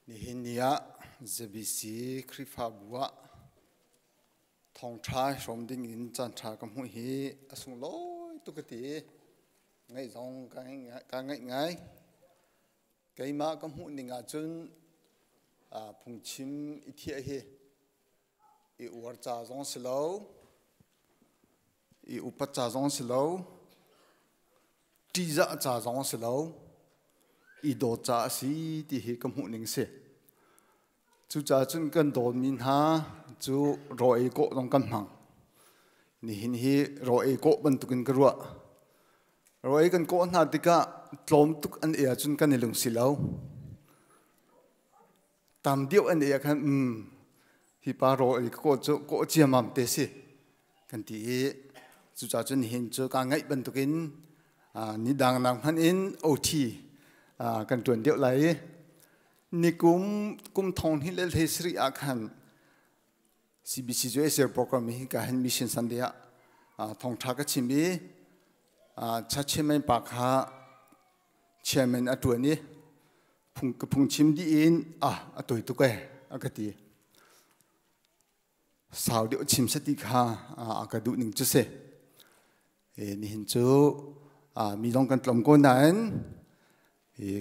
Nihin ni ah ZBC Khrihfabu ah thawngṭha hrawm ding in caanṭha ka hmuh hi a sunglawi tuk ka ti. Ngaih zong ka ngaih ngai. Keimah ka hmuh ning ahcun phungchim i thiah hi i uar ca zong si lo, i upat ca zong si lo, ṭihzah ca zong si lo, i dawt ca a si ti hi ka hmuh ning si. Cucaah cun kan dawtmi hna cu raw ei kawh zong kan hmang. Nihin hi raw ei kawh bantukin ka ruah. Raw ei kan kawh hna tikah tlawm tuk an ei ahcun kan i lungsi lo. Tam deuh an ei ah khan hi pa raw ei ka kawh cu kawh ciamam te si kan ti i cucaah cun nihin cu kaa ngaih bantukin ni dang nak hmanh in OT kan ṭuan deuh lai i nikum kum thong hnih le hlei sarih ah khan CBC cu Asia program hi ka hin Mission Sunday ah thawngṭha ka chim i cha chairman pa kha chairman a ṭuan i phung ka phungchim dih in ah a toi tuk e a ka ti. Sau deuh chim sati kha a ka duh ning cu si. Nihin cu mi zong kan tlawm ko nain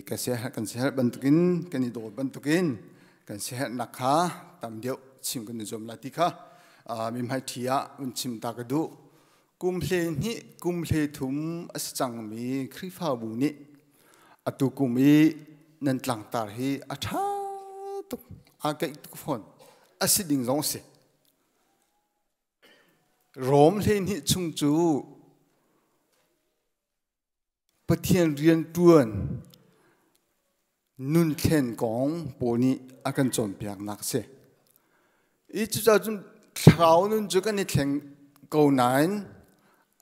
ka siaherh kan siaherh bantukin kan i dawt bantukin kan siaherhnak kha tam deuh chim kan i zuam lai ti kha mi hmaiṭhi ah un chim ta ka duh. Kum hle hnih kum hle thum a si cangmi Khrihfabu nih atu kum i nan tlangtar hi a ṭha tuk aa keih tuk fawn a si ding zong a si. Rom 12 chung cu Pathian rianṭuan nunthlen kong pawl nih a kan cawnpiaknak a si. I cucaah cun thlarau nun cu kan i thleng ko nain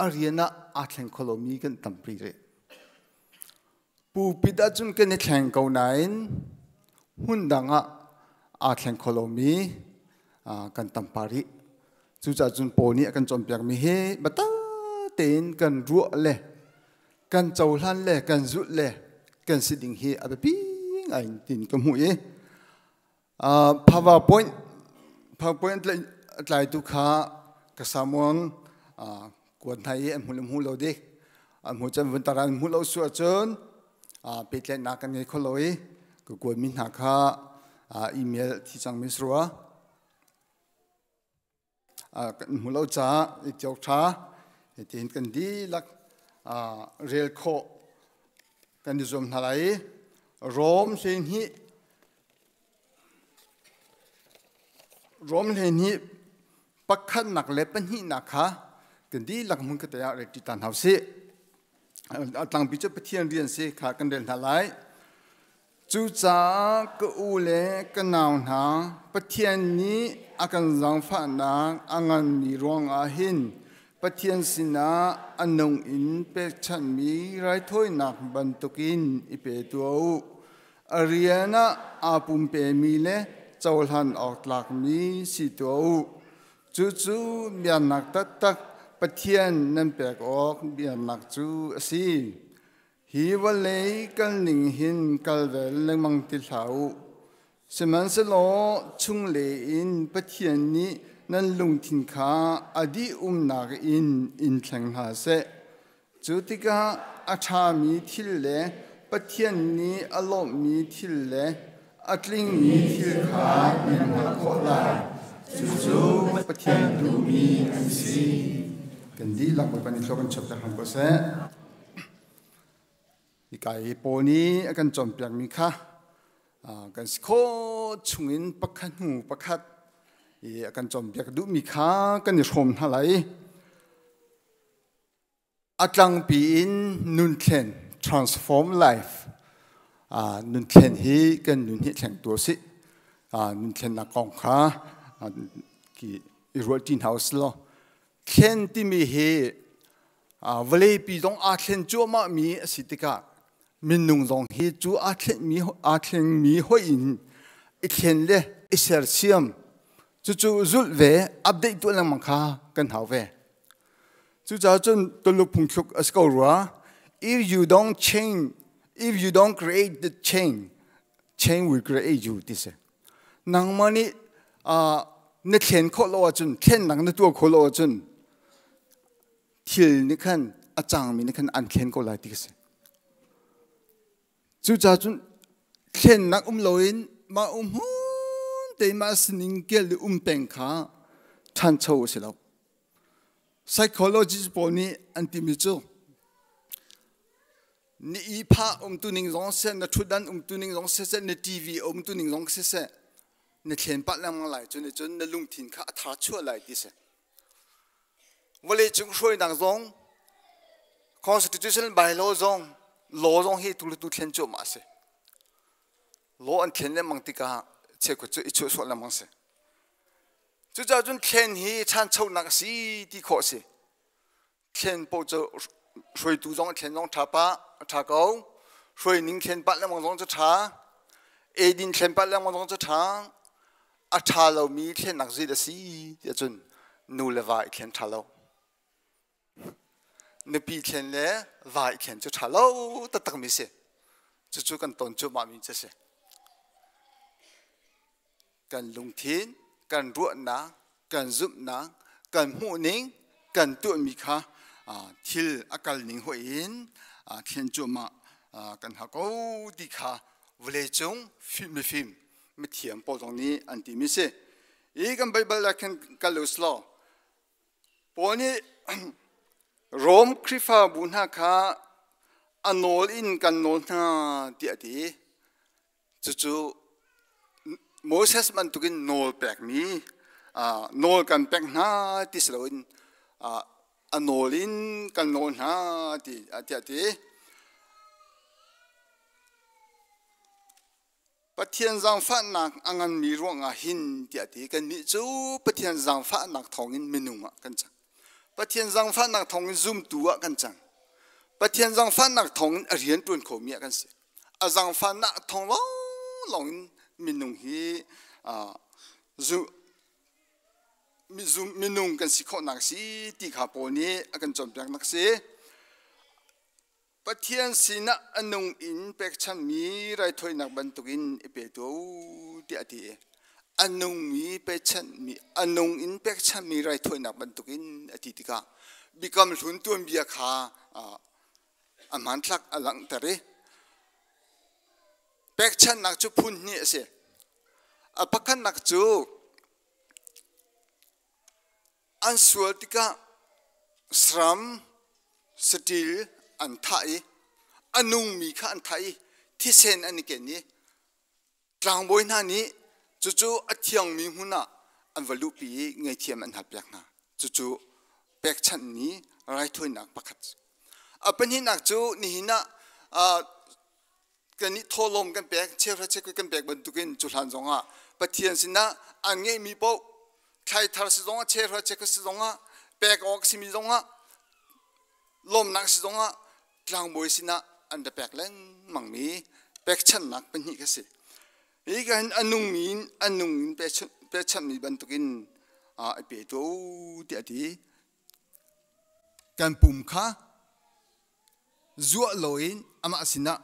a rian ah aa thleng kho lomi kan tampi rih. Pulpit ahcun kan i thleng ko nain hmun dang ah aa thleng kho lomi kan tam pah rih. Cucaah cun Paul nih a kan cawnpiakmi hi biatak tein kan ruah le kan cohlan le kan zulh le kan si ding hi a biapi ngai tin ka hmuh i PowerPoint PowerPoint tlaitu kha ka samuang kuan hna i an hmu le hmu lo dik an hmu cun vun tar an hmu lo su ahcun pehtlaihnak kan ngei kho lo i ka kuanmi hna kha email thi cangmi si rua. Kan hmu lo caah i tiok ṭha tiin kan dihlak rel khawh kan i zuam hna lai i Rom 12 Rom 12 pakhatnak le pahnihnak kha kan dihlak hmun kate ah rel ṭi ta hna usih. A tlangpi cu Pathian rian si kha kan rel hna lai. Cucaah ka u le ka nau hna, Pathian nih a kan zaangfahnak a nganmi ruangah hin Pathian sinah a nung in pekchanhmi raithawinak bantukin i pe tuah u. A rian ah aa pumpemi le cohlan awk tlakmi si tuah u. Cucu biaknak taktak Pathian nan pek awk biaknak cu a si. Hi vawlei kalning hin kal ve lengmang ti hlah u. Sihmanhsehlaw chungle in Pathian nih nan lungthin kha a dih umnak in in thleng hna seh. Cu tikah a ṭhami thil le Pathian nih a lawmhmi thil le a tlingmi thil kha nan hngalh khawh lai. Cucu Pathian duhmi an si. Kan dihlak Bawipa nih thlua kan chuakter hram ko seh. Hika i Paul nih a kan cawnpiakmi kha kan si khawh chungin pakhat hnu pakhat i a kan cawnpiak duhmi kha kan i hrawm hna lai. A tlangpi in nunthlen transform life nunthlen hi kan nun hi thleng tu a si. Nunthlennak kong kha i ruahṭi hna usih law thlen timi hi vawleipi zong aa thlen cuahmahmi a si tikah minung zong hi cu aa thlenmi aa thlengmi hoih in i thlen le i sersiam cucu zulh ve update tuah lengmang kha kan hau ve. Cucaah cun Tuluk phungthluk a si ko rua, if you don't change, if you don't create the change, Change will create you ti si. Nangmah nih na thlen khawh lo ahcun, thlennak na tuah khawh lo ahcun thil nih khan a cangmi nih khan an thlen ko lai ti si. Cucaah cun thlennak um loin mah um hmun te mah sining kel i um peng kha ṭhancho a si lo. Psychologist pawl nih an timi cu na ihphah umtuning zong siseh, na ṭhutdan umtuning zong siseh, na TV umtuning zong siseh, na thlen pah lengmang lai cu nih cun na lungthin kha a thar chuah lai ti si. Vawleicung hruainak zong, constitution bylaw zong, law zong hi tu le tu thlen cuahmah a si. Law an thlen lengmang tikah cheukhat cu i chuahsual lengmang si. Cucaah cun thlen hi ṭhanchonak a si ti khawh a si. Thlen paoh cu hruaitu zong thlen zong ṭha pah, a ṭha ko. Hruai ning thlen pah lengmang zong cu ṭha. Eidin thlen pah lengmang zong cu ṭha. A ṭha lomi thlennak zei a si tiah cun nu le va i thlen ṭha lo. Nupi thlen le va i thlen cu ṭha lo taktakmi si. Cucu kan ton cuahmahmi cu a si. Kan lungthin, kan ruahnak, kan zumhnak, kan hmuhning, kan tuahmi kha thil a kalning hoih in thlen cuahmah kan hau ko ti kha vawleicung mifim mithiam pawl zong nih an timi si. I kan Baibal ah khan kal u law Paul nih Rom Khrihfabu hna kha a nawl in kan nawl hna tiah a ti. Cucu Moses bantukin nawl pekmi nawl kan pek hna ti si loin a nawl in kan nawl hna tiah a ti. Pathian zaangfahnak a nganmi ruangah hin tiah ti kannih cu Pathian zaangfahnak thawngin minung ah kan cang. Pathian zaangfahnak thawngin zumtu ah kan cang. Pathian zaangfahnak thawngin a rian ṭuan khomi ah kan si. A zaangfahnak thawng lawnglawng in minung hi minung kan si khawhnak si ti kha Paul nih a kan cawnpiaknak si. Pathian sinah a nung in pekchanhmi raithawinak bantukin i pe tuah u tiah a ti i a nungmi pekchanhmi a nung in pekchanhmi raithawinak bantukin a ti tikah Biakam Hlun tuanbia kha a hmanthlak a langhter i pekchanhnak cu phun hnih a si. A pakhatnak cu An sual tikah saram saṭil an thah i a nungmi kha an thah i thisen an i ken i tlangbawi hna nih cucu a thiangmi hmun ah an va luhpi i ngaihthiam an halpiak hna. Cucu pekchanhmi raithawinak pakhat. A pahnihnak cu nihin ah kan i thawhlawm kan pek cheuhra cheukhat kan pek bantukin cu hlan zongah Pathian sinah an ngeihmi paoh thlaithar si zongah cheuhra cheukhat si zongah pek awk simi zongah lawmnak si zongah tlangbawi sinah an ra pek lengmangmi pekchanhnak pahnih kha si. Hi ka hin a nungmi in a nung in pekchanhmi bantukin a pe tu tiah a ti. Kan pum kha zuah loin amah sinah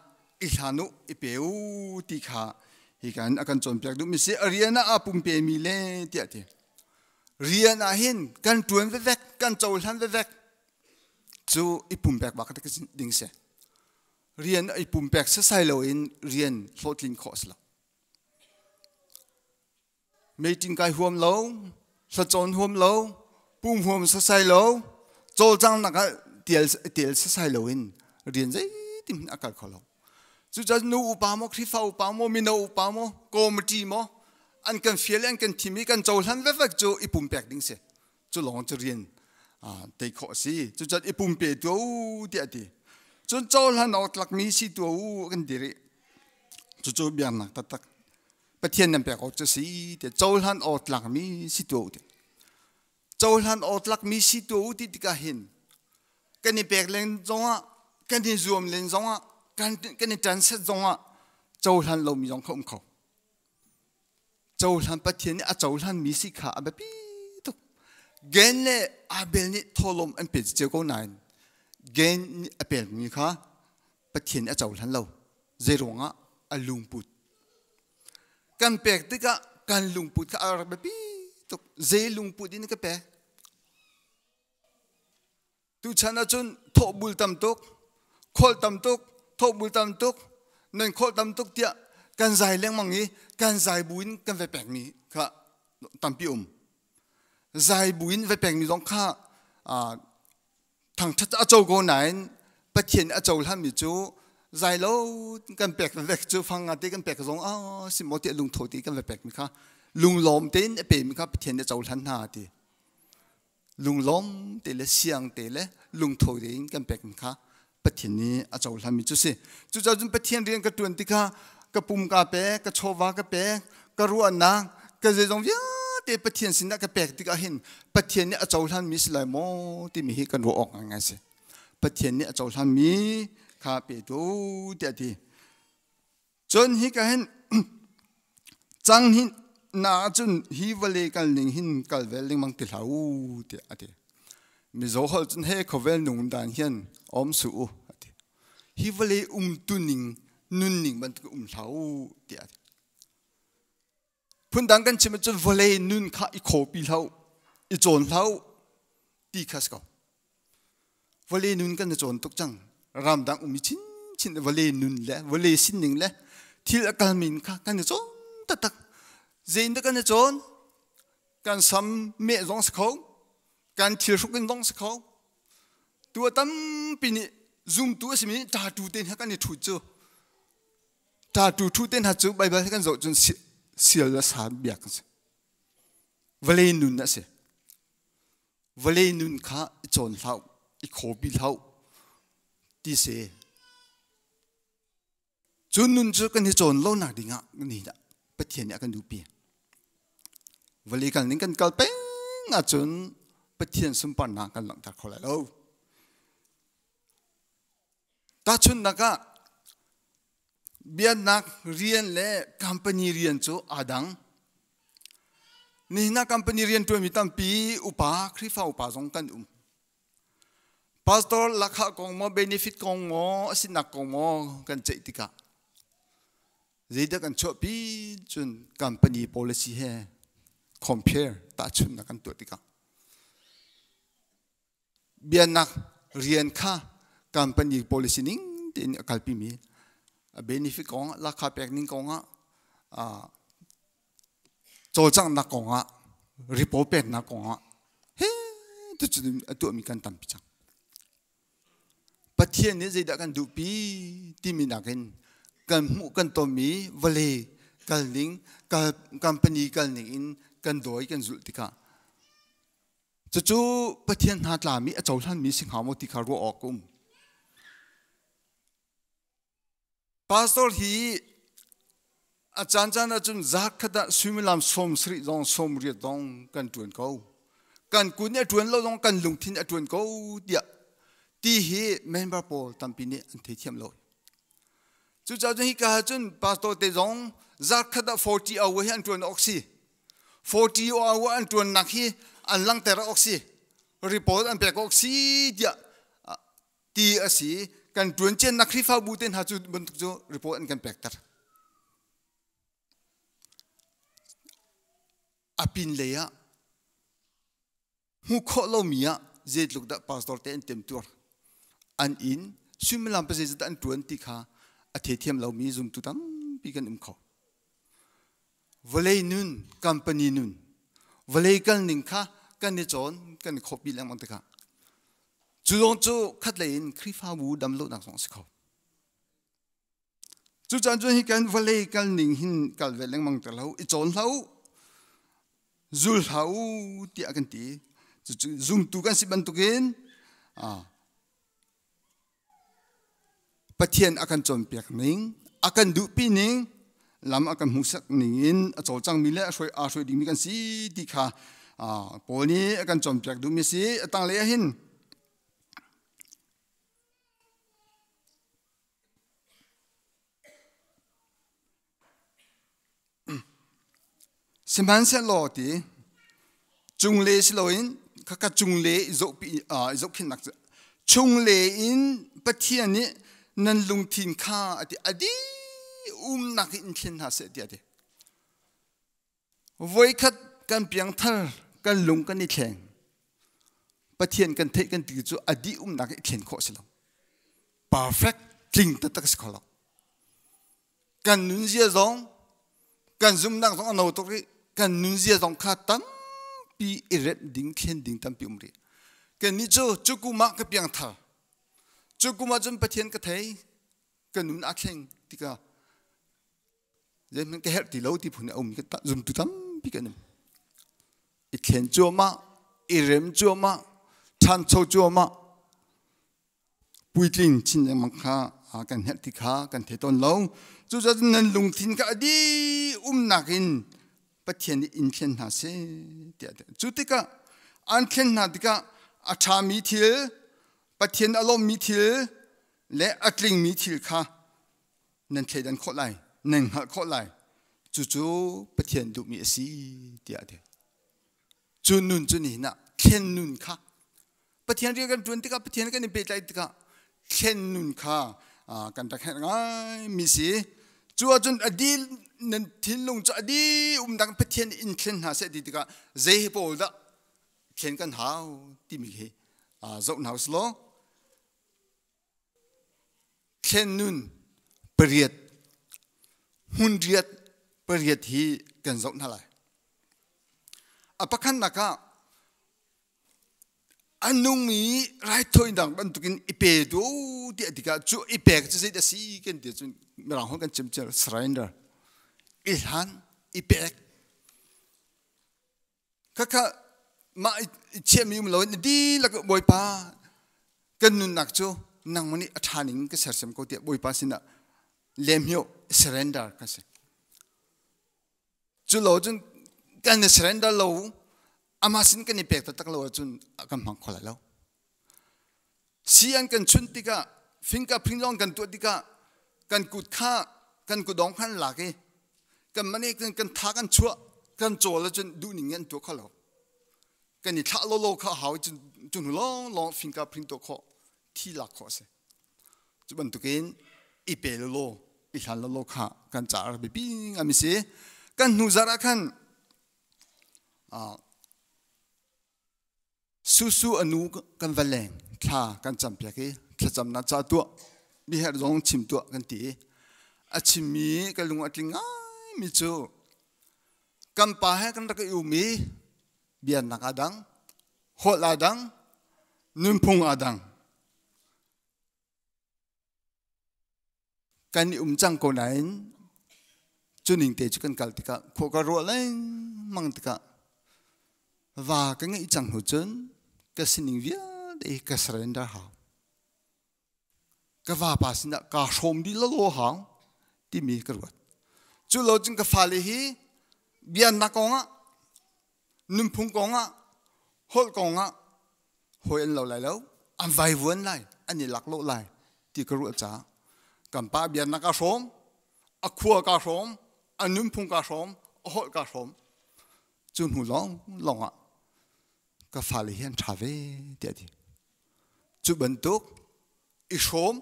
i hlan u i pe u ti kha hi kan a kan cawnpiak duhmi si. A rian ah aa pumpemi le tiah ti. Rian ah hin kan ṭuan vevek, kan cohlan vevek cu i pumpek bak ding si. Rian i pumpek sasai loin rian hlawhtlin khawh a si lo. Meeting kai huam lo, hlacawn huam lo, pum huam sasai lo, cawlcanghnak ah tial, tial sasai lo in rian zeitin a kal kho lo. Cucaah nu upa maw, Khrihfa upa maw, mino upa maw, committee maw, an kan fial i an kan thim i kan cohlan vevek cu i pumpek ding si. Cu lawng cu rian tei khawh a si. Cucaah i pumpe tuah u tiah a ti. Cun cohlan awk tlakmi si tuah u kan ti rih. Cucu biaknak taktak Pathian nan pek awk cu si ti cohlan awk tlakmi si tuah u ti. Cohlan awk tlakmi si tuah u ti tikah hin kan i pek len zongah kan i zuam len zongah kan i ṭan set zongah cohlan lomi zong kha um kho. Cohlan Pathian nih a cohlanmi si kha a biapi tuk. Gen le Abel nih thawhlawm an pe cio ko nain Gen nih a pekmi kha Pathian nih a cohlan lo. Zeiruangah a lungput. Kan pek tikah kan lungput kha a rak biapi tuk. Zei lungput in ka pek? Tuchan ahcun thawhbul tam tuk, kholh tam tuk, thawhbul tam tuk, nan kholh tam tuk tiah kan zai lengmang i kan zai buin kan va pekmi kha tampi um. Zai buin va pekmi zong kha thangṭhat a co ko nain Pathian a cohlanmi cu zai lo kan pek vek cu fang nga te kan pek zong a si maw tiah lungtho te kan va pekmi kha lunglawm tein a pemi kha Pathian nih a cohlan hna ti. Lunglawm te le siang te le lungtho tein kan pekmi kha Pathian nih a cohlanmi cu si. Cucaah cun Pathian rian ka ṭuan tikah ka pum ka pek, ka chawva ka pek, ka ruahnak, ka zeizong vialte Pathian sinah ka pek tikah hin Pathian nih a cohlanmi si lai maw timi hi kan ruah awk ngaingai si. Pathian nih a cohlanmi kha pe tu tiah ti. Cun hi ka hin cang hi na ahcun hi vawlei kal ning hin kal vel lengmang ti hlah u tiah a ti. Mizo holh cun he khawvel nung dan hian om su u a ti. Hi vawlei umtu ning nunning bantuk um hlah u tiah a ti. Phundang kan chim ahcun vawlei nun kha i khawpi hlah u, i cawn hlah u ti kha si ko. Vawlei nun kan i cawn tuk cang. Ramdang um i chinchin vawlei nun le vawlei sining le thil a kalmin kha kan i cawn taktak. Zeiin dah kan i cawn? Kan sam meh zong si kho, kan thil hruk in zong si kho. Tu a tampi nih zumtu a simi ṭatu te hna kan i ṭhut cu ṭatu ṭhu te hna cu Baibal kan zoh cun sial le sa biak a si. Vawlei nun a si. Vawlei nun kha i cawn hlah, i khawpi hlah ti si. Cu nun cu kan i cawn lonak dingah ni dah Pathian nih a kan duhpi. Vawlei kal ning kan kal peng ahcun Pathian sunparnak kan langhter kho lai lo. Tahchunhnak ah biaknak rian le company rian cu aa dang. Nihin ah company rian ṭuanmi tampi upa, Khrihfa upa zong kan um. Pastor lakha kong maw, benefit kong maw, a sinak kong maw kan ceih tikah zeidah kan chuahpi cun company policy he compare tahchunhnak kan tuah tikah bianak rian kha company policy ning tein a kalpimi a benefit kong lakha pek ning kong ah cawlcanghnak kong ah report peknak kong ah he tucun a tuahmi kan tampi cang. Pathian nih zeidah kan duhpi timi nakin kan hmuh kan tonmi vawlei kal ning company kal ning in kan dawi kan zulh tikah cucu Pathian hna tlami a cohlanmi si hnga maw ti kha ruah awk um. Pastor hi a caancaan ahcun zaat khat ah suimilam 70 zong 80 zong kan ṭuan ko. Kan kun nih a ṭuan lo zong kan lungthin a ṭuan ko tiah ti hi member pawl tampi nih an theithiam lo. Cucaah cun hika ah cun pastor te zong zaat khat ah 40 hour hi an ṭuan awk si. 40 hour an ṭuannak hi an langhter awk si. Report an pek awk si tiah ti a si. Kan ṭuan ciannak Khrihfabu te hna cu bantuk cu report an kan pekter. A pin lei ah hmuh khawh lomi ah zeitluk dah pastor te an temtuar an inn suimilam pa zeizat an ṭuan ti kha a theithiam lomi zumtu tampi kan um kho. Vawlei nun, company nun, vawlei kal ning kha kan i cawn, kan i khawpi lengmang tikah cu zong cu khatlei in Khrihfabu damlonak zong a si kho. Cucaan cun hi kan vawlei kal ning hin kal ve lengmang te lo, i cawn hlah u, zul hlah u tiah kan ti. Cucu zumtu kan si bantukin Pathian a kan cawnpiak ning, a kan duhpi ning, lam a kan hmuhsak ning in a cawlcangmi le a hruai aa hruai dingmi kan si ti kha Paul nih a kan cawnpiak duhmi a si. A tanglei ah hin Sihmanhsehlaw ti cungle si loin khakha cungle i zohpi i zohkhenhnak cu chungle in Pathian nih nan lungthin kha a ti a dih umnak in thlen hna seh tiah a ti. Voikhat kan piangthar kan lung kan i thleng. Pathian kan theih kan ti cu a dih umnak i thlen khawh si lo. Perfect tling taktak si kho lo. Kan nunzia zong kan zumnak zong a no tuk rih. Kan nunzia zong kha tampi i remh ding thlen ding tampi um rih. Kannih cu cu kum ah ka piangthar. Cu kum ah cun Pathian ka thei. Ka nun a thleng tikah zeihmanh ka herh ti lo ti phun a um ka zumtu tampi kan um. I thlen cuahmah, i rem cuahmah, ṭhancho cuahmah, puitling chin lengmang kha kan herh ti kha kan thei tawn lo. Cucaah nan lungthin kha a dih umnak in Pathian nih in thlen hna seh tiah cu tikah an thlen hna tikah a ṭhami thil, Pathian a lawmmi thil le a tlingmi thil kha nan thleidan khawh lai, nan hngalh khawh lai. Cucu Pathian duhmi a si tiah a ti. Cu nun cu nihin ah thlen nun kha Pathian rian kan ṭuan tikah Pathian kan i pehtlaih tikah thlen nun kha kan rak herh ngaimi si. Cu ahcun a dil nan thinlung cu a dih umdang Pathian in thlen hna seh ti tikah zei pawl dah thlen kan hau timi hi zoh hna usih law Thlen nun pariat hmun riat pariat hi kan zoh hna lai. A pakhatnak ah a nungmi raithawinak bantukin i pe tu tiah tikah cu i pek cu zei a si kan ti cun mirang holh kan chim surrender i hlan i pek Khakha mah i chiahmi um loin dihlak Bawipa kan nunnak cu nangmah nih a ṭha ning ka sersiam ko tiah Bawipa sinah lemhio surrender ka si. Cu lo cun kan i surrender lo amah sin kan i pek taktak lo ahcun kan hmang kho lai lo. Si an kan chunh tikah fingerprint lawng kan tuah tikah kan kut kha kan kutdong khan lak i kan mane kan tha kan chuah kan cawl ahcun duhning in an tuah kho lo. Kan i thlah lawlaw kha a hau i cun cu hnu lawng lawng fingerprint tuah khawh thi lak khawh a si. Cu bantukin i pe lawlaw i hlan lawlaw kha kan caah a biapi ngai si. Kan hnu zarh ah khan Susu a nu kan va leng thla kan campiak i thlacamnak ca tuah biaherh zong chim tuah kan ti i a chimmi ka lung a tling ngaimi cu kan pa he kan rak i um i biaknak aa dang, holh aa dang, nunphung aa dang. Kan i um cang ko nain cu ning te cu kan kal tikah khua ka ruah lengmang tikah va ka ngeih cang hnu cun ka sining vialte hi ka surrender hau. Ka vapa sinah kaa hrawm dih lawlaw hau timi ka ruat. Cu lo cun ka fale hi biaknak kongah nunphung kongah holh kongah hawi an lo lai lo an vaivuan lai an i laklawh lai ti ka ruah caah kan pa biaknak ka hrawm a khua ka hrawm a nunphung ka hrawm a holh ka hrawm cu hnu lawng lawng ah ka fale hi an ṭha ve tiah ti cu bantuk i hrawm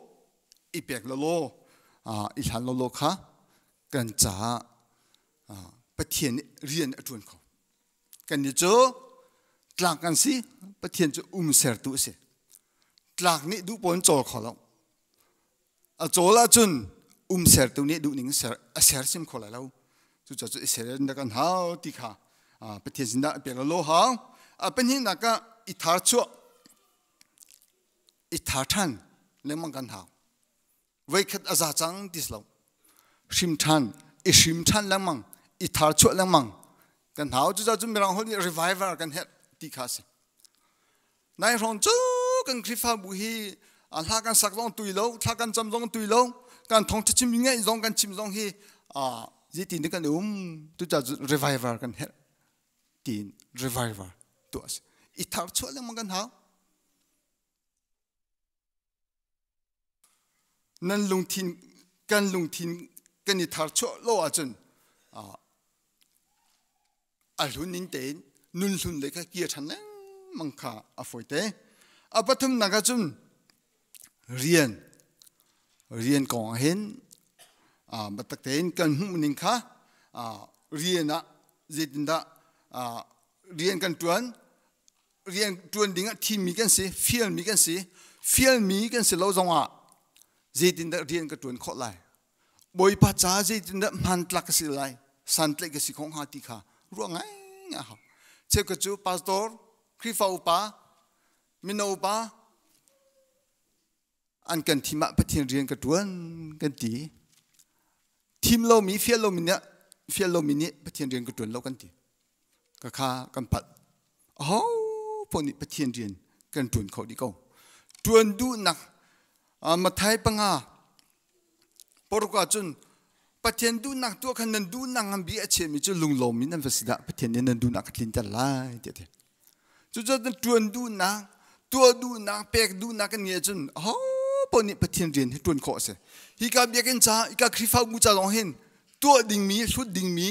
i pek lawlaw i hlan lawlaw kha kan caah Pathian nih rian a ṭuan kho Kannih cu tlak kan si, Pathian cu um sertu a si. Tlak nih duh pawl in cawl kho lo. A cawl ahcun um sertu nih duh ning ser a sersim kho lai lo. Cucaah cu i ser in kan hau ti kha Pathian sinah a pek lo hau. A pahnihnak ah i thar chuah, i thar ṭhan lengmang kan hau. Voikhat a za cang ti lo. Hrim ṭhan, i hrim ṭhan lengmang, i thar chuah lengmang kan hau. Cucaah cun Mirang holh nih revival kan herh ti kha a si. Nai hrawng cu kan Khrihfabu hi hla kan sak zong tui lo, thla kan cam zong tui lo, kan thawngṭha chim ngaih zong kan chim zong hi zeitin kan um. Cucaah cun revival kan herh tiin revival tuah a si. I thar chuah lengmang kan hau. Nan lungthin kan lungthin kan i tharchuah lo ahcun a hlun ning tein nun hlun lei kha kir ṭhan lengmang kha a fawi te. A pathumnak ahcun rian rian kong ah hin biatak tein kan hmuh ning kha rian ah. Zeitindah rian kan ṭuan? Rian ṭuan ding ah thimmi kan si, fialmi kan si. Fialmi kan si lo zongah zeitindah rian ka ṭuan khawh lai? Bawipa ca zeitindah hmantlak ka si lai? Santlaih ka si khawh hnga ti kha ruah ngai a hau. Cheukhat cu pastor, Khrihfa upa, mino upa an kan thim ah Pathian rian ka ṭuan kan ti. Thim lomi, fial lomi nih fial lomi nih Pathian rian ka ṭuan lo kan ti. Ka kha kan palh. Aho paoh nih Pathian rian kan ṭuan kho dih ko. Ṭuan duhnak Mathai 5 paruk ahcun Pathian duhnak tuah khan nan duhnak ngan bi a chiami cu lunglawm in nan va si dah Pathian nih nan duhnak ka tlinter lai tiah ti. Cucaah ṭuan duhnak, tuah duhnak, pek duhnak kan ngeih ahcun aho paoh nih Pathian rian hi ṭuan khawh a si. Hika biakinn ca, hika Khrihfabu ca zong hin tuah dingmi, hlut dingmi,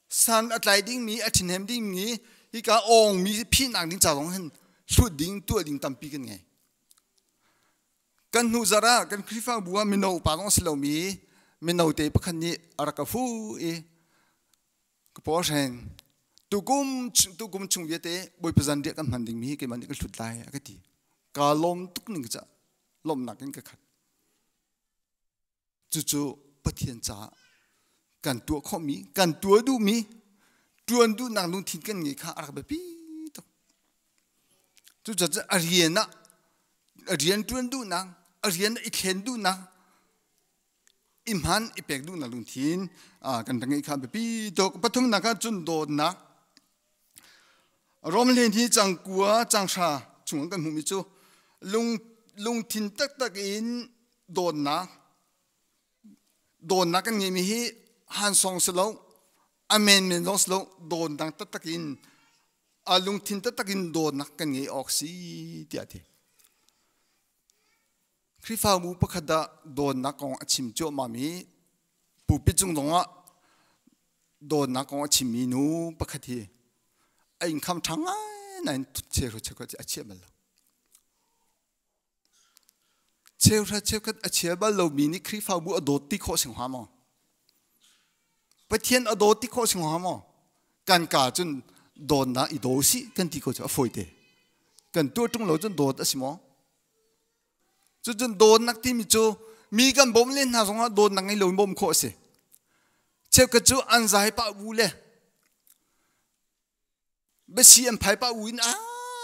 san a tlai dingmi, a ṭhihnem dingmi, hika awngmi phihnak ding ca zong hin hlut ding, tuah ding tampi kan ngei. Kan hnu zarh ah kan Khrihfabu ah mino upa zong a si lomi mino te pakhat nih a rak ka fuh i ka paw hreng tukum tukum chung vialte Bawipa zanriah kan hman dingmi hi keimah nih ka hlut lai a ka ti. Kaa lawm tuk ning ca lawmhnak in ka khat. Cucu Pathian caah kan tuah khawhmi, kan tuah duhmi, tuan duhnak lungthin kan ngei kha a rak biapi tuk. Cucaah a rian ah a rian tuan duhnak, a rian i thlen duhnak, i hman i pek duhnak lungthin kan rak ngeih kha biapi tuk. Pathumnak ah cun dawtnak. Rom len hi cang 9 cang 10 chung kan hmuhmi cu lung lungthin taktak in dawtnak dawtnak kan ngeihmi hi han song si lo a menmen zong si lo dawtnak taktak in a lungthin taktak in dawtnak kan ngei awk si tiah ti. Khrihfabu pakhat ah dawtnak kong a chim cuahmah mi pulpit cung zongah dawtnak kong a chimmi nu pakhat hi a income ṭha ngai nain cheuhra cheukhat a chiah bal lo. Cheuhra cheukhat a chia bal lomi nih Khrihfabu a dawt ti khawh si hnga maw? Pathian a dawt ti khawh si hnga maw? Kan ka cun dawtnak i daw sih kan ti ko cu a fawi te. Kan tuah ṭung lo cun dawt a si maw? Cucun dawtnak timi cu mi kan bawmh len hna zongah dawtnak ngei lo in bawmh khawh a si. Cheukhat cu an zai pah bu le biasi an phai pah bu in ah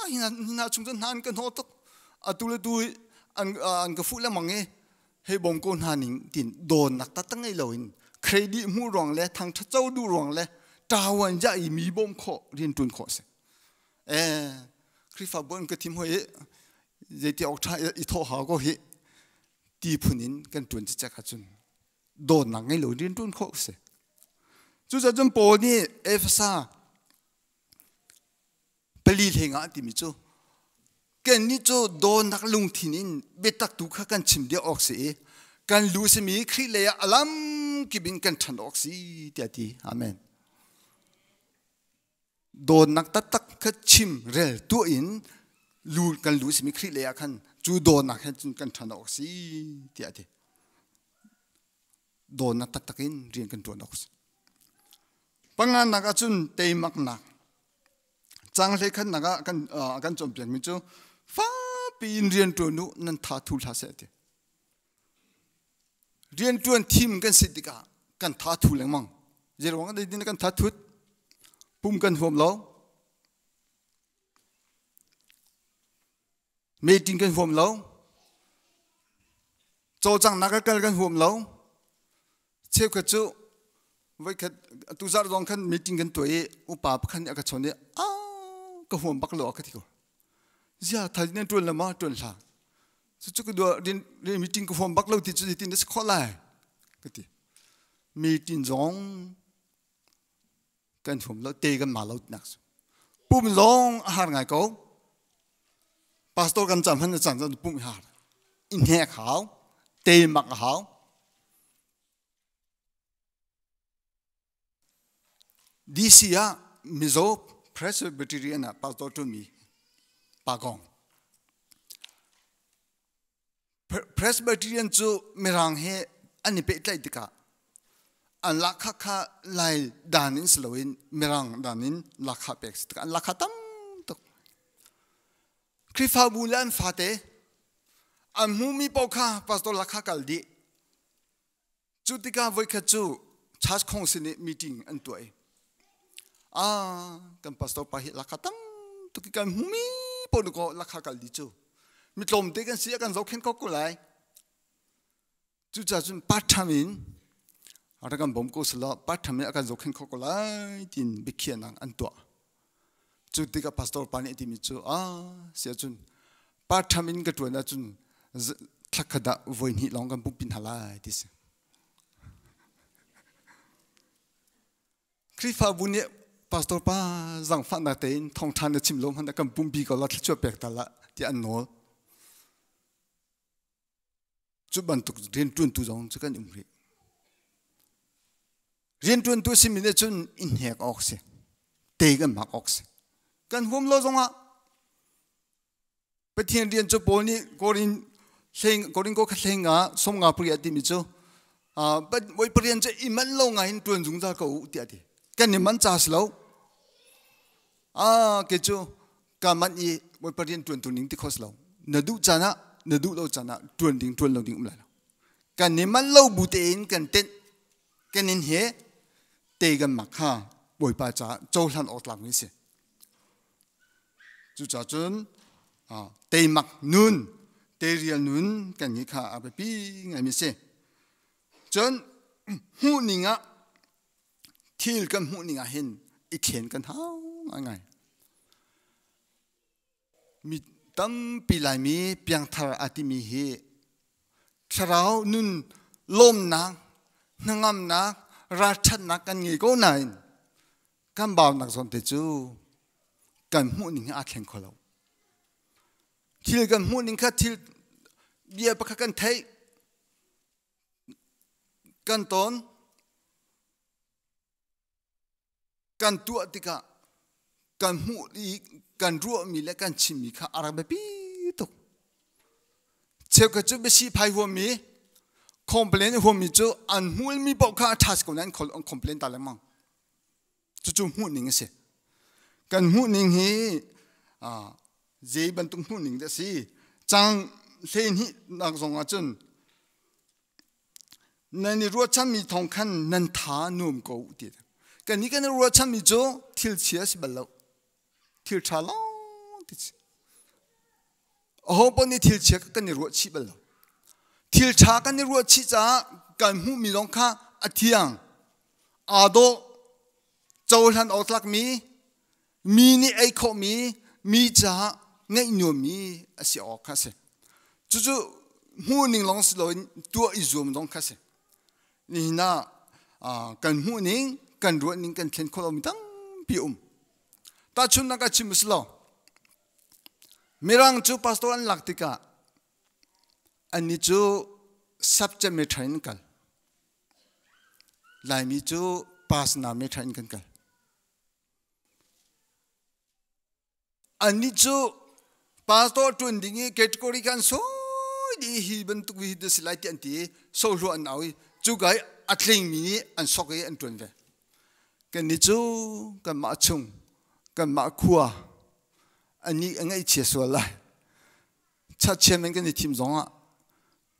hi hna chung cun hna an ka hnawh tuk atu le tu an an ka fuh lengmang i hei bawm ko hna ning tin dawtnak taktak ngei lo in credit hmuh ruang le thangṭhat co duh ruang le ṭawan ja i mi bawmh khawh rian ṭuan khawh a si. Eh, Khrihfabu an ka thim hoi i zeiti awk ṭha i thawh hau ko hi ti phun in kan ṭuan cicek ahcun dawtnak ngei lo rian ṭuan khawh si. Cucaah cun Paul nih Efesa 4 hlengah timi cu kannih cu dawtnak lungthin in biatak tu kha kan chim deuh awk si i kan lu simi Khrih lei ah a lam kip in kan ṭhan awk si tiah ti. Amen. Dawtnak taktak kha chim rel tuah in lu kan lu simi Khrih lei ah khan cu dawtnak he cun kan ṭhan awk si tiah a ti. Dawtnak taktak in rian kan ṭuan awk si. Panganak ahcun teimaknak. Cang hlei khatnak ah kan kan cawnpiakmi cu fakpi in rian ṭuan u nan tha thu hlah seh ti. Rian ṭuan thim kan si tikah kan tha thu lengmang. Zeiruang ah din kan tha thut? Pum kan huam lo. Meeting kan huam lo. Cawlcanghnak a kal kan huam lo. Cheukhat cu voikhat tuzarh zong khan meeting kan tuah i upa pakhat nih a ka chawn i a ka huam bak lo a ka ti ko. Zia thai nan ṭuan lo ma ṭuan hlah. Cucu ka dua rian meeting ka huam bak lo ti cu zeitin na si khawh lai ka ti. Meeting zong kan huam lo te kan ma lo tinak cu. Pum zong a har ngai ko. Pastor kan cam han na caan caan pum har. I hnek hau, te mak a hau. DC ah Mizo Presbyterian ah pastor ṭuanmi Pa Kong. Presbyterian cu Mirang he an i pehtlaih tikah An lahkhah kha Lai dan in si loin Mirang dan in lahkhah pek si tikah an lahkhah tam tuk. Khrihfabu le an fate an hmumi paoh kha pastor lahkhah kal dih. Cu tikah voikhat cu church khong sin i meeting an tuah i ah kan pastor pa hi lahkhah tam tuk i kan hmumi paoh nu ko lahkhah kal dih cu. Mi tlawmte kan si a kan zohkhenh ko ko lai. Cucaah cun part time in rak kan bawm ko selaw part time in a kan zohkhenh kho ko lai tiin biakhiahnak an tuah. Cu tikah pastor pa nih a timi cu ah si ahcun part time in ka ṭuan ahcun thla khat ah voi hnih lawng kan pumhpi hna lai ti si. Khrihfabu nih pastor pa zangfahnak tein thawngṭha na chim lo hmanh ah kan pumpi ko la thluachuah pek ta la tiah an nawl. Cu bantuk rianṭuantu zong cu kan um rih. Rianṭuantu simi nih cun i hnek awk si. Te kan hmak awk si. Kan huam lo zongah Pathian rian cu Paul nih Korin hleng Korin ko kha hleng ah somnga puri a timi cu Bawipa rian cu i manh lo ngai in ṭuan zungzal ko u tiah a ti. Kan i manh ca si lo. Ah ke cu ka manh i Bawipa rian ṭuan tu ning ti kho si lo. Na duh caan ah na duh lo caan ah ṭuan ding ṭuan lo ding um lai lo. Kan i manh lo bu tein kan tenh kan in he te kan mak kha Bawipa caah cohlan awk tlak mi si. Cucaah cun teimak nun, teirial nun kan ngeih kha a biapi ngaimi si. Cun hmuhning ah thil kan hmuhning ah hin i thlen kan hau ngaingai. Mi tampi Laimi piangthar aa timi hi thlarau nun lawmnak, hnangamnak, ralṭhatnak kan ngei ko nain kan baunak zawn te cu kan hmuhning hi aa thleng kho lo. Thil kan hmuhning kha thil bia pakhat kan theih, kan tawn, kan tuah tikah kan hmuh i kan ruahmi le kan chimmi kha a rak biapi tuk. Cheukhat cu biasi phai huammi, complain huammi cu an hmualmi paoh kha a ṭha si ko nain an complain ta lengmang. Cucu hmuhning a si. Kan hmuhning hi zei bantuk hmuhning dah a si? Cang 12 nak zong ah cun nan i ruahchanmi thawng khan nan tha nuam ko ti. Kannih kan i ruahchanmi cu thil chia si bal lo. Thil ṭha lawng ti si. Aho paoh nih thil chia kan i ruah chih bal lo. Thil ṭha kan i ruah chih caah kan hmuhmi zong kha a thiang, aa dawh, cohlan awk tlakmi, mi nih ei khawhmi, mi caah ngeih nuammi a si awk kha a si. Cucu hmuhning lawng si loin tuah i zuam zong kha a si. Nihin ah kan hmuhning, kan ruahning kan thlen khawh lomi tampi um. Tahchunhnak ah chim usih law, Mirang cu pastor an lak tikah annih cu subject matter in kal. Laimi cu pasna matter in kan kal. Annih cu pastor ṭuan ding i category kan sawi dih hi bantuk hi si lai ti an ti i sohluah an au i cuka i a tlingmi nih an sok i an ṭuan ve. Kannih cu kanmah chung, kanmah khua anih a ngaihchia sual lai. Church chairman kan i thim zongah,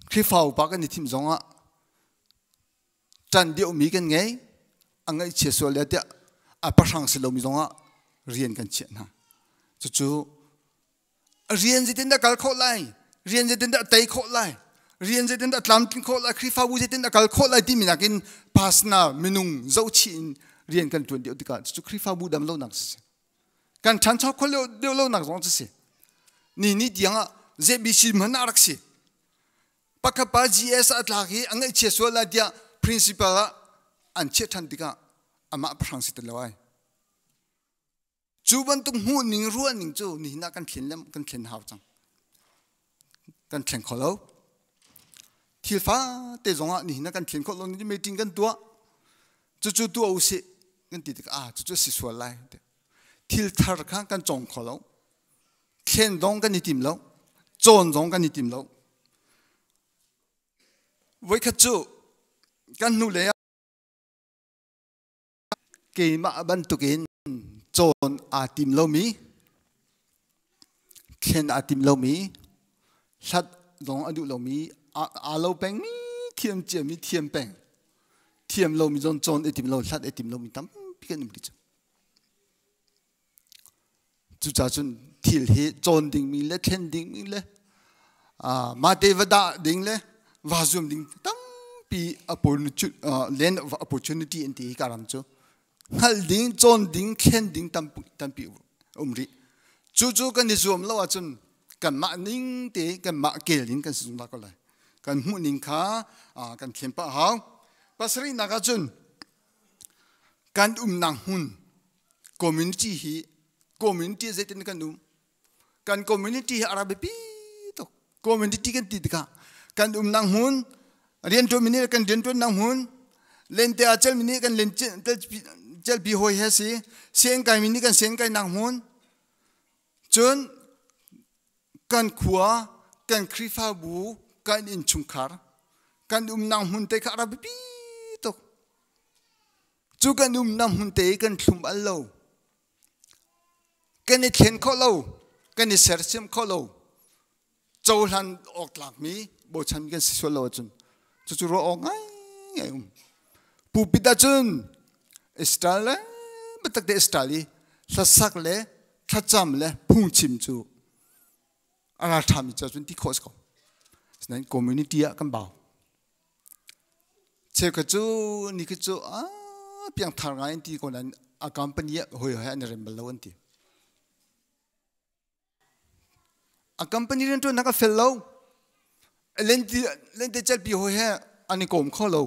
Khrihfa upa kan i thim zongah ṭan deuhmi kan ngei, a ngaihchia sual le tiah a pahrang si lomi zongah rian kan chiah hna. Cucu rian zeitin dah kal khawh lai, rian zeitin dah tei khawh lai, rian zeitin dah tlamtlin khawh lai, Khrihfabu zeitin dah kal khawh lai timi nakin pasna minung zohchih in rian kan ṭuan deuh tikah cucu Khrihfabu dam lonak si. Kan ṭhancho kho deuh lonak zong cu si. Ni ni tiang ah ZBC hmanh ah rak si. Pakhat pa GS a tlak i a ngaihchia sual lai tiah principal ah an chiah ṭhan tikah amah pahrang si ti lo ai. Cu bantuk hmuhning ruahning cu nihin ah kan thlen le kan thlen hau cang. Kan thleng kho lo. Thil fate zong ah nihin ah kan thlen khawh lo ni meeting kan tuah. Cucu tuah usih kan ti tikah ah cucu si sual lai. Thil thar kha kan cawng kho lo. Thlen zong kan i tim lo. Cawn zong kan i tim lo. Voikhat cu kan hnulei. Keimah bantukin cawn aa tim lomi, thlen aa tim lomi, hlat zong a duh lomi, aa lo pengmi, thiam ciami thiam peng, thiam lomi zong cawn i tim lo, hlat i tim lomi tampi kan um rih cu. Cucaah cun thil hi cawn dingmi le thlen dingmi le mah te va dah ding le va zuam ding tampi land of opportunity an ti hi ka ram cu hngalh ding, cawn ding, thlen ding tampi um rih. Cucu kan i zuam lo ahcun kanmah ning te kanmah kel in kan si zungzal ko lai. Kan hmuh ning kha kan thlen pah hau. Pasarihnak ahcun kan umnak hmun community hi community zeitin kan um kan community hi a rak biapi tuk. Community kan ti tikah kan umnak hmun, rianṭuanmi nih kan rianṭuannak hmun, lente aa celmi nih kan len celpi hawi he si, siangkaimi nih kan siangkainak hmun, cun kan khua, kan Khrihfabu, kan innchungkhar, kan umnak hmun te kha a rak biapi tuk. Cu kan umnak hmun te i kan thlum al lo, kan i thlen khawh lo, kan i sersiam khawh lo, cohlan awk tlakmi bochan kan si sual lo ahcun cucu ruah awk ngaingai um. Pulpit ahcun style le biatak te style i hlasak le thlacam le phungchim cu a ralṭhami cu cun ti khawh si ko. Asinain community ah kan bau. Cheukhat cu ni khi cu piangthar ngai an ti ko nain a company ah hawi he an i rem bal lo an ti. A company rianṭuannak a fel lo. Lente celpi hawi he an i kawm kho lo.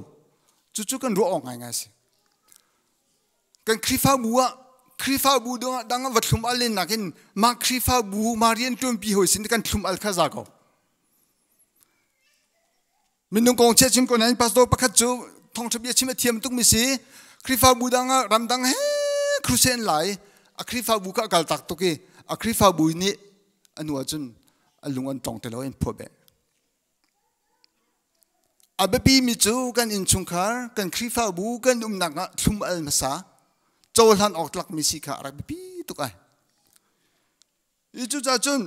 Cucu kan ruah awk ngaingai a si. Kan Khrihfabu ah Khrihfabu dang ah va thlum al len nakin mah Khrihfabu mah rianṭuanpi hawi sin kan thlum al kha za ko. Minung kong chia chim ko nain pastor pakhat cu thawngṭha bia chim a thiam tukmi si. Khrihfabu dang ah ramdang he crusade lai a Khrihfabu kha a kal tak tuk i a Khrihfabu nih a nu ahcun a lung an tong ti lo in phuah beh. A biapi mi cu kan innchungkhar, kan Khrihfabu, kan umnak ah thlum al hmasa cohlan awk tlakmi si kha a rak biapi tuk ai. I cucaah cun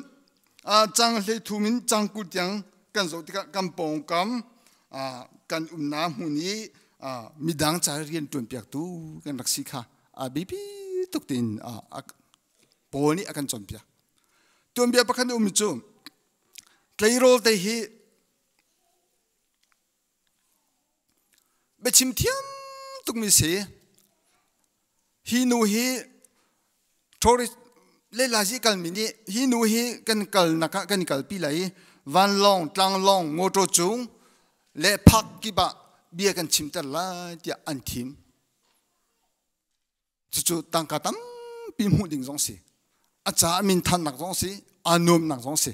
cang hlei thum in cang 20 tiang kan zoh tikah kan pawngkam kan umnak hmun i midang ca rian ṭuanpiaktu kan rak si kha a biapi tuk tiin Paul nih a kan cawnpiak. Tuanbia pakhat um cu tleirawl te hi biachim thiam tukmi si. Hi nu hi tourist leilazi kalmi nih hi nu hi kan kalnak ah kan i kalpi lai i vanlawng, tlanglawng, motor cung le phak kip ah bia kan chimter lai tiah an thim. Cucu tangka tampi hmuh ding zong si. A caah minthannak zong si, aa nuamnak zong si.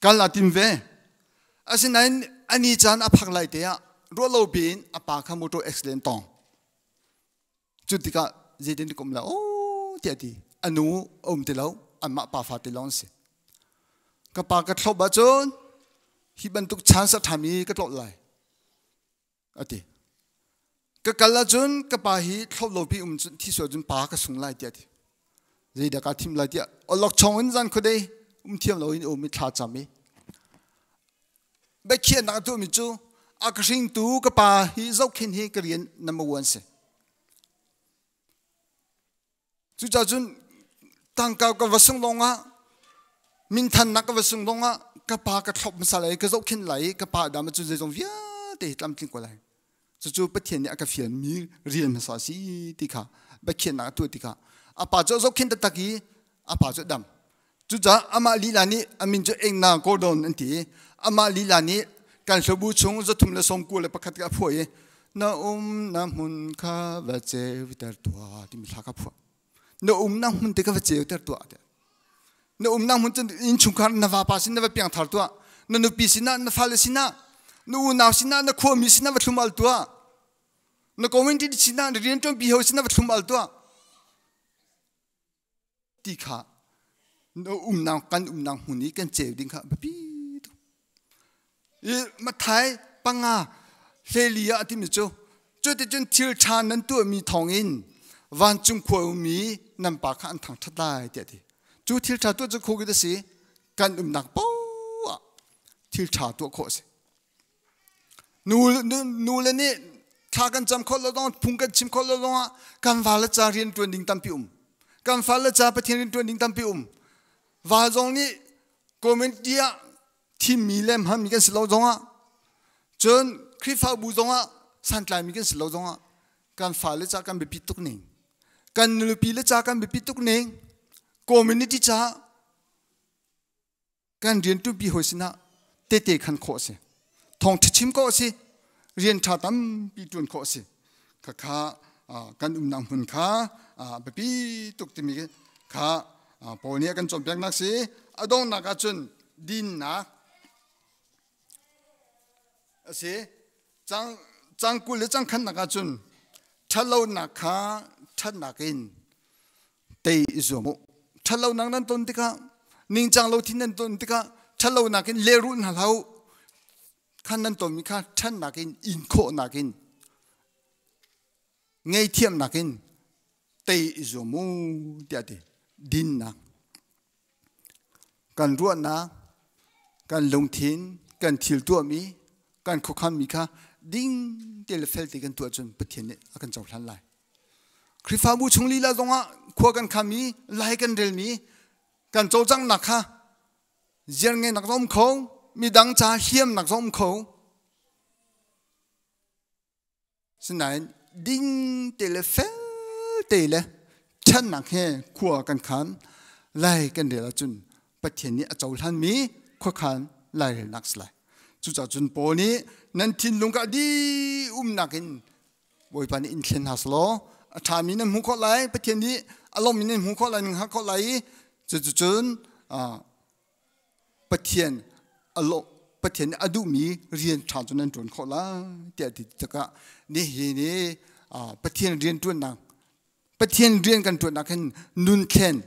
Kal a tim ve. Asinain ani caan a phak lai te ah ruah lo piin a pa kha motor accident tong. Cu tikah zeitin kum la o tiah ti. A nu a um ti lo, anmah pa fa ti lawng si. Ka pa ka thlop ahcun hi bantuk chance a ṭhami ka tlawh lai. A ti. Ka kal ahcun ka pa hi thlop lopi um cun thi sual cun pa ka sung lai tiah ti. Zeidah kaa thim lai tiah awlokchong in zan khuadei um thiam loin um i thla cam i biakhiahnak a tuahmi cu a ka hringtu ka pa hi zohkhenh hi ka rian number one si. Cucaah cun tangka ka va sung lawng ah minthannak ka va sung lawng ah ka pa ka thlop hmasa lai ka zohkhenh lai i ka pa dam cu zeizong vialte hi tlamtling ko lai. Cucu Pathian nih a ka fialmi rian hmasa si ti kha biakhiahnak a tuah tikah a pa cu a zohkhenh taktak i a pa cu a dam. Cucaah amah lila nih a min cu Engna Gordon an ti i amah lila nih kan hlabu chung 391 ka a phuah i na umnak hmun kha va ceuter tuah timi hla kha phuah. Na umnak hmun te kha va ceuter tuah tiah. Na umnak hmun cu innchungkhar na vapa sin na va piangthar tuah. Na nupi sinah, na fale sinah, na unau sinah, na khuami sinah va thlum al tuah. Na community sinah, na rianṭuanpi ho sinah va thlum al tuah. Ti kha na umnak kan umnak hmun i kan ceu ding kha biapi tuk. I Matthai 5:14 ah a timi cu cuticun thil ṭha nan tuahmi thawngin Vancung khua ummi nan pa kha an thangṭhat lai tiah a ti. Cu thil ṭha tuah cu khawkit a si. Kan umnak paoh ah thil ṭha tuah khawh a si. Nu le nih thla kan cam khawh lo zong phung kan chim khawh lo zongah kan vale ca rian ṭuan ding tampi um. Kan fale ca Pathian rian ṭuan ding tampi um. Va zong nih community ah thimmi le hmanmi kan si lo zongah cun Khrihfabu zongah santlaimi kan si lo zongah kan fale ca kan biapit tuk ning, kan nupi le ca kan biapit tuk ning, community ca kan rianṭuanpi hawi sinah tete khan khawh a si, thawngṭha chim khawh a si, rian ṭha tampi ṭuan khawh a si. Khakha kan umnak hmun kha biapi tuk timi kha Paul nih a kan cawnpiaknak si. A donghnak ahcun dinnak a si. Cang 20 le cang khatnak ahcun ṭhatlonak kha ṭhatnak in tei i zuam u. Ṭhatlonak nan ton tikah, ningcang lo thin nan ton tikah, ṭhatlonak in lehrulh hna hlah u. Khan nan tonmi kha ṭhatnak in, in khawhnak in, ngeihthiamnak in tei i zuam u tiah a ti. Dinnak. Kan ruahnak, kan lungthin, kan thil tuahmi, kan khuakhanmi kha ding te le fel te kan tuah cun Pathian nih a kan cohlan lai. Khrihfabu chung lila zongah khua kan khami, lai kan relmi, kan cawlcanghnak kha ziarngenak zong um kho, midang ca hliamnak zong um kho. Sinain ding te le fel te le ṭhannak he khua kan khan lai kan rel ahcun Pathian nih a cohlanmi khuakhan lairelnak si lai. Cucaah cun Paul nih nan thinlung ka dih umnak in Bawipa nih in thlen hna selaw a ṭhami nan hmuh khawh lai, Pathian nih a lawmmi nan hmuh khawh lai, nan hngah khawh lai i cuticun Pathian a lawh Pathian nih a duhmi rian ṭha cu nan ṭuan khawh lai tiah ti tikah nihin i Pathian rian ṭuannak Pathian rian kan ṭuannak hin nun thlen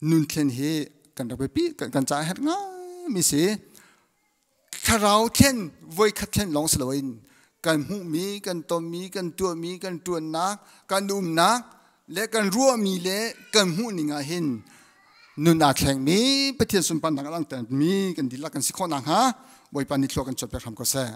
nun thlen hi kan rak biapi kan caah herh ngaimi si. Thlarau thlen voikhat thlen lawng si loin kan hmuhmi, kan tonmi, kan tuahmi, kan ṭuannak, kan umnak le kan ruahmi le kan hmuhning ah hin nun aa thlengmi Pathian sunparnak a langhtermi kan dihlak kan si khawh nakhnga Bawipa nih thlua kan chuahpiak hram ko seh.